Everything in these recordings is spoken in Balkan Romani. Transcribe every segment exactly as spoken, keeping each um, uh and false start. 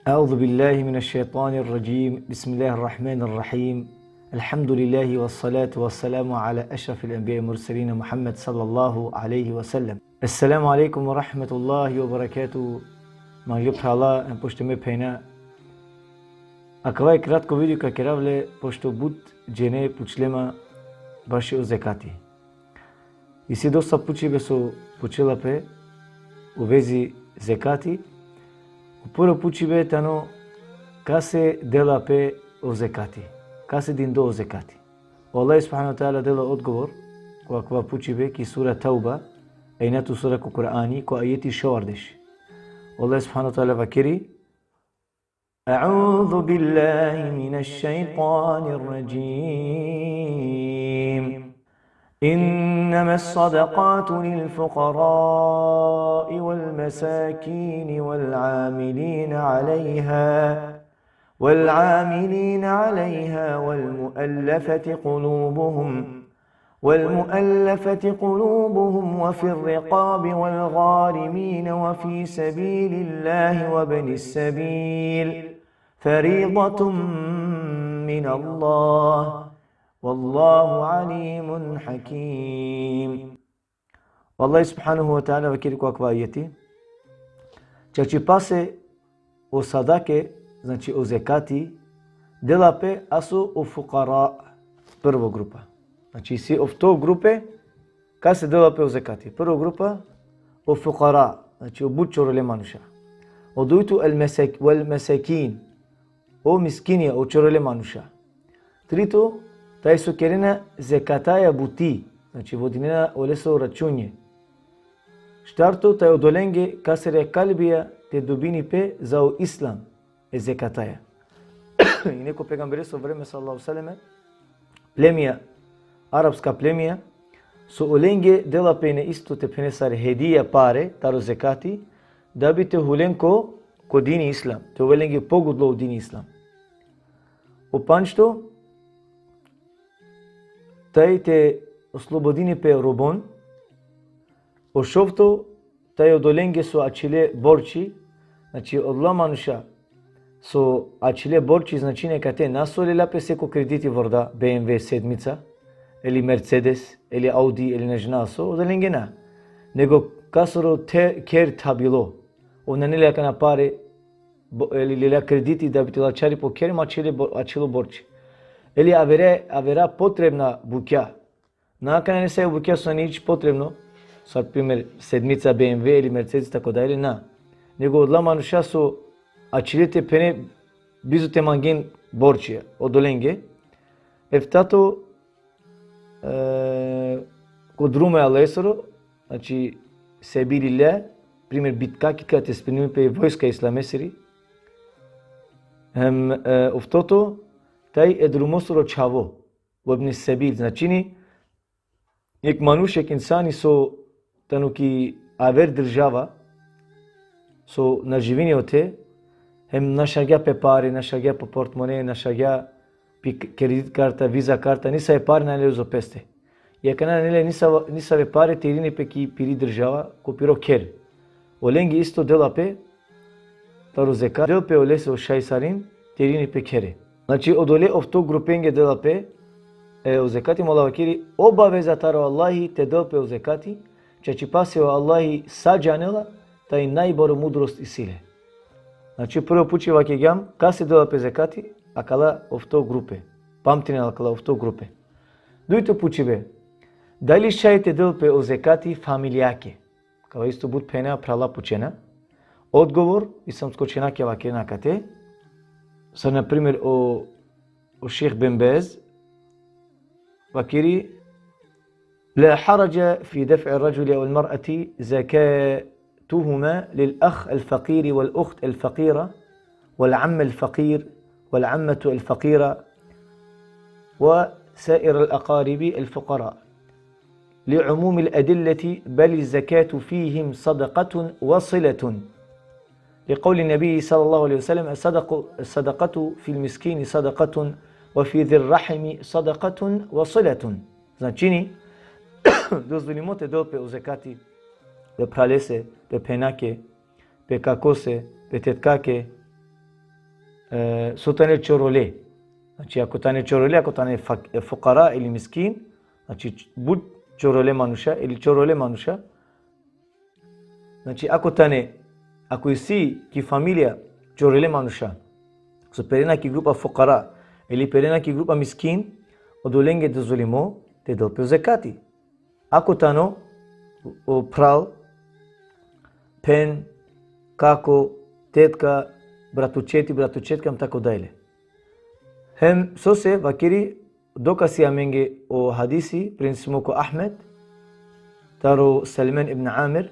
أعوذ بالله من الشيطان الرجيم. بسم الله الرحمن الرحيم. الحمد لله والصلاة والسلام على أشرف الأنبياء والمرسلين محمد صلى الله عليه وسلم. السلام عليكم ورحمة الله وبركاته. Mangle phrala, em pošteme phenja. Akava e kratko video ka kerav le, pošto but džene pučle ma baši o zekati. Isi dosta pučibe so pučela pe u vezi zekati. O prvo pučibe tano kase dela pe o zekati. Kase dindo o zekati. O Allah subhanahu wa ta'ala dela odgovor ko akava pučibe ki sura Tauba, e inatu sura ko Kur'ani, ko ajeti šovardeš. O Allah subhanahu wa ta'ala vakeri: أعوذ بالله من الشيطان الرجيم. إنما الصدقات للفقراء والمساكين والعاملين عليها، والعاملين عليها والمؤلفة قلوبهم، والمؤلفة قلوبهم وفي الرقاب والغارمين وفي سبيل الله وابن السبيل فريضة من الله والله عليم حكيم. O Allah subhanahu wa ta'ala vakeri ko akava ajeti: Čačipase o sadake, znači o zekati, dela pe aso o fukara, prvo grupa. Znači isi ofto grupe, kase dela pe o zekati. Prvo grupa, o fukara, znači o but čorole manuša. O dujto, el mesek-, vel mesekin, o miskinja, o čorole manuša. Trito, taj so kerena zekataja buti, znači vodinena oleso računje. Štarto, taj odolenge kasere kalbija te dobini pe za o islam e zekataja. Ine ko pejgambereso vreme sallallahu alejhi ve selleme, plemija, arapska plemija, so olenge dela pe ine isto te phene sar hedija pare, taro zekati, da bi te hulen ko, ko dini islam, te ovel lenge pogudlo o dini islam. O pandžto, taj te oslobodini pe robon. O šovto, taj odolenge so ačhile borči, znači odola manuša so ačhile borči, znači akate na so lela pe seko krediti vorda, B M W sedmica, ili Mercedes, ili Audi, ili na džanav so, odolenge na. Nego kasoro te, kher thabilo. Ov nane le akana pare, bo-, ili lela krediti da bi te lačhari po kher, ma ačhile bo-, ačhilo borči. Ili avere, avera potrebna bukja. Na akana nesave bukja so nane hič potrebno, sar primer sedmica B M W ili Mercedes, tako dalje, na. Nego odola manuša so ačhile te phene bizo te mangen borči, odolenge. Eftato, e, ko drumo e Allahesoro, znači, sebilillah, primer bitka, ki ka te spremini pe vojska islamesiri. Hem, e, oftoto, taj e drumosoro čhavo, vabni sebil, značini, jek manuš, jek insani so tano ki aver država, so na živini ote, hem našagja pe pare, našagja po portmone, našagja pi k-, kredit karta, viza karta, nisave pare nane le uzo peste. I akana nane le nisave, nisave pare te irini pe ki piri država, ko piro kher. Olenge isto dela pe, taro zekat, del pe olese o šaj sarin, te irini pe khere. Znači, odole ofto grupenge dela pe, e, o zekati, mo Allah vakeri, obaveza taro Allahi te del pe o zekati, čačipase o Allahi sa džanela, taj najbaro mudrost isi le. Znači, prvo pučibe vakergjam, kase dela pe zekati, akala ofto grupe. Pamtinen akala ofto grupe. Dujto pučibe, dali šaj te del pe o zekati familijake? Kava isto but phena, phrala pučena. Odgovor, islamsko učenjakija vakerena akate. Sar, na primer, o, o šejh Bin Baz vakeri: لا حرج في دفع الرجل أو المرأة زكاتهما للأخ الفقير والأخت الفقيرة والعم الفقير والعمة الفقيرة وسائر الأقارب الفقراء، لعموم الأدلة: بل الزكاة فيهم صدقة وصلة، لقول النبي صلى الله عليه وسلم: الصدق-، الصدقة في المسكين صدقة وفي ذي الرحم صدقة وصلة. Značini, dozvolimo te del pe o zekati pe phralese, pe phenake, pe kakose, pe tetkake, e, so tane čorole. Znači, ako tane čorole, ako tane fak-, e, fukara ili miskin, znači, but čorole manuša ili čorole manuša. Znači, ako tane, ako isi ki familija čorole manuša, so perena ki grupa fukara, ili perena ki grupa miskin, odolenge dozvolimo te del pe zekati. Ako tano o phral, phen, kako, tetka, bratučeti, bratučetka, hem tako dalje. Hem sose vakeri, dokazi amenge o hadisi, prenesimo ko Ahmed, taro Salman ibn Amir,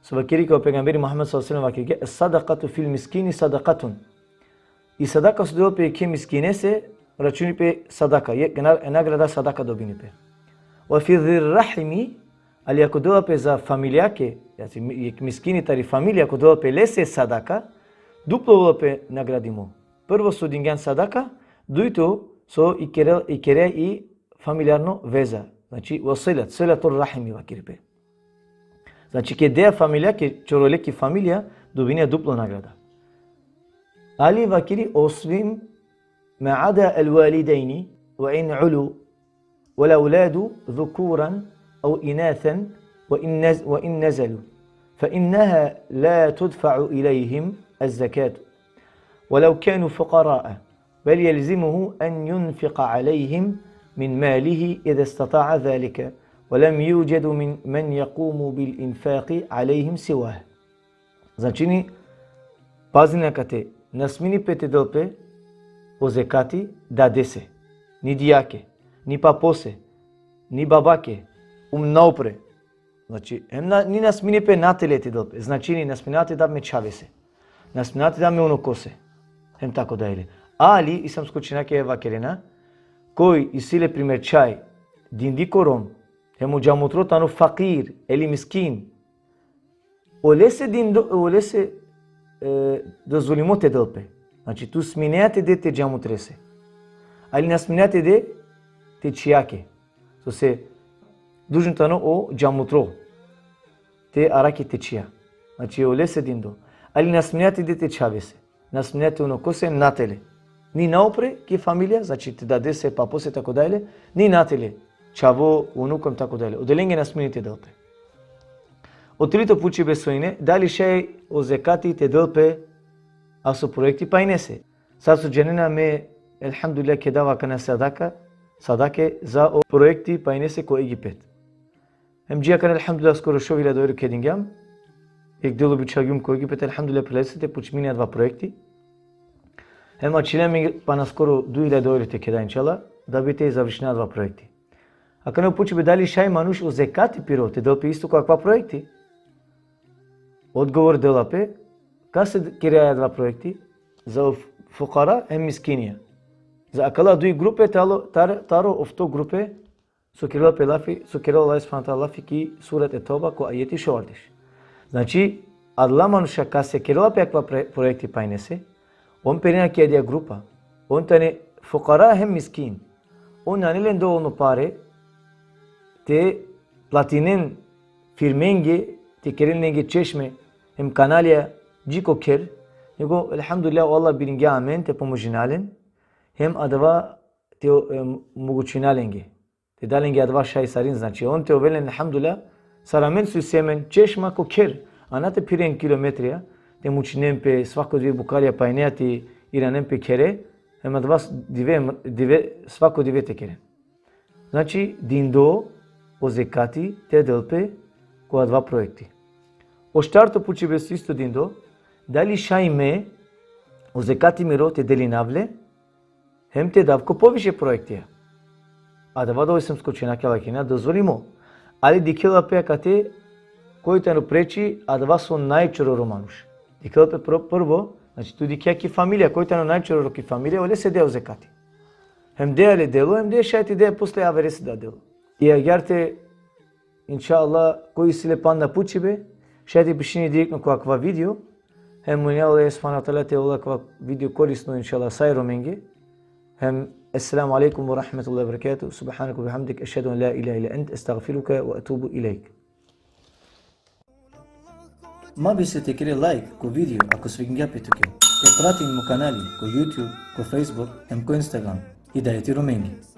so vakeri kaj o pejgamberi Muhammed sallallahu alejhi ve sellem vakergja: "Es-sadakatu fil miskini sadakatun." I sadaka so del pe jekhe miskinese, računi pe sadaka, jekh na-, nagrada sadaka dobini pe. "Ve fi zir rahimi", ali ako dela pe za familijake, znači mi-, jekh miskini tari familija, ako dela pe lese sadaka, duplo ovel pe nagradimo. Prvo so dingjan sadaka, dujto so i kere, i kere i familijarno veza. Znači, ve silat, silatur rahimi vakeri pe. Znači, ke dea familija, ke čorole ki familija, dobinea duplo nagrada. Ali vakeri: "Osvim ma ada el validejni, ve in ulu, ve el evladu zukuran ev inathan, ve in nez-, ve in nezelu, fe inneha la tudfa'u ilejhim ez-zekatu. Ve lev kanu fuqara'a, bel jelzimuhu en yunfiqa alejhim min malihi iza istata'a zalike, ve lem yucedu min men jekumu bil infaqi alejhim sivah." Znači, ni, pazin akate, na smini pe te del pe o zekati dadese, ni dijake, ni papose, ni babake, um naupre. Znači, hem na, ni na smini pe natele te del pe. Znači, ni na smini te da me čhavese. Na smini te da me unokose. Hem tako dalje. Ali, islamsko učenjake vakerena, koj isi le primer čhaj, dindi ko rom, hem o džamutro tano fakir, eli miskin, olese dindo, olese, e, dozvolimo te del pe. Znači, tu sminea te de te džamutrese. Ali na sminea te de te čhijake. Sose dužno tano o džamutro te araki te čhija. Znači, olese dindo. Ali na sminea te de te čhavese. Na sminea te unokose natele. Ni naupre ki familija, znači te dadese, papose, tako dalje, ni natele, čhavo, unuko hem tako dalje. Odelenge na smini te del pe. O trito pučibe so ine, dali šaj o zekati te del pe aso projekti pajnese. Sar so džanena me, elhamdulillah, kedava akana sadaka, sadake za o projekti pajnese ko Egipet. Hem dži akana, elhamdulillah, skoro šov hiljada evro kedingjam. Jekh delo bičhalgjum ko Egipet, elhamdulillah, prilese te počmini adava projekti. Hem ačhile mi pana skoro duj hiljada evro te keda, inšallah, da bi te završina adava projekti. Akana o pučibe dali šaj manuš o zekati piro te del pe isto ko akava projekti. Odgovor dela pe, kase kerea adava projekti, za o f-, fukara hem miskinija. Za akala duj grupe talo, tar-, taro ofto grupe, so kerela pe lafi, so kerela Allah subhanahu ve teala lafi ki surat et-Tevba ko ajeti šovardeš. Znači, adala manuša kase kerela pe akava pre-, projekti pajnese, on perena ki adija grupa, on tane fukara hem miskin. On nane len dovolno pare te platinen firmenge, te keren lenge češme, hem kanalja dži ko kher, nego, elhamdulillah, o Allah biringja amen te pomožina len, hem adava te, e, mogućina lenge. Te da lenge adava šaj sarin, znači, on te ovel len, elhamdulillah, sar amen so isi amen češma ko kher, a na te phiren kilometrija, te mučinen pe, svako dive bukarja pajnea te iranen pe khere, hem adava s-, dive, dive, svako dive te keren. Znači, dindo o zekati te del pe ko adava projekti. O štarto pučibe so isto dindo, dali šaj me o zekati miro te delinav le, hem te dav ko poviše projektija. Adava da islamsko učenjakija vakerena dozvolimo. Ali dikhela pe akate koj tano preči, adava so najčororo manuš. Dikhela pe pr-, prvo, znači tu dikhea ki familija, koj tano najčororo ki familija, olese dea o zekati. Hem dea le delo, hem dea šaj te dea posle averese da delo. I agjaar te, inšallah, koj isi le panda pučibe, šaj te pišini direktno ko akava video. Hem molinav Allah subhanahu ve teala te ovel akava video korisno, inšallah, sa e Romenge. Hem, esselamu alejkum ve rahmetullahi ve berekatuhu. Subhaneke ve bihamdike, ešhedu en la ilahe illa ente, estagfiruke ve etubu ilejk. Ma bister te kere like ko video, ako svidingja pe tuke. Te pratin mo kanali ko YouTube, ko Facebook, hem ko Instagram. Hidajeti Romengi.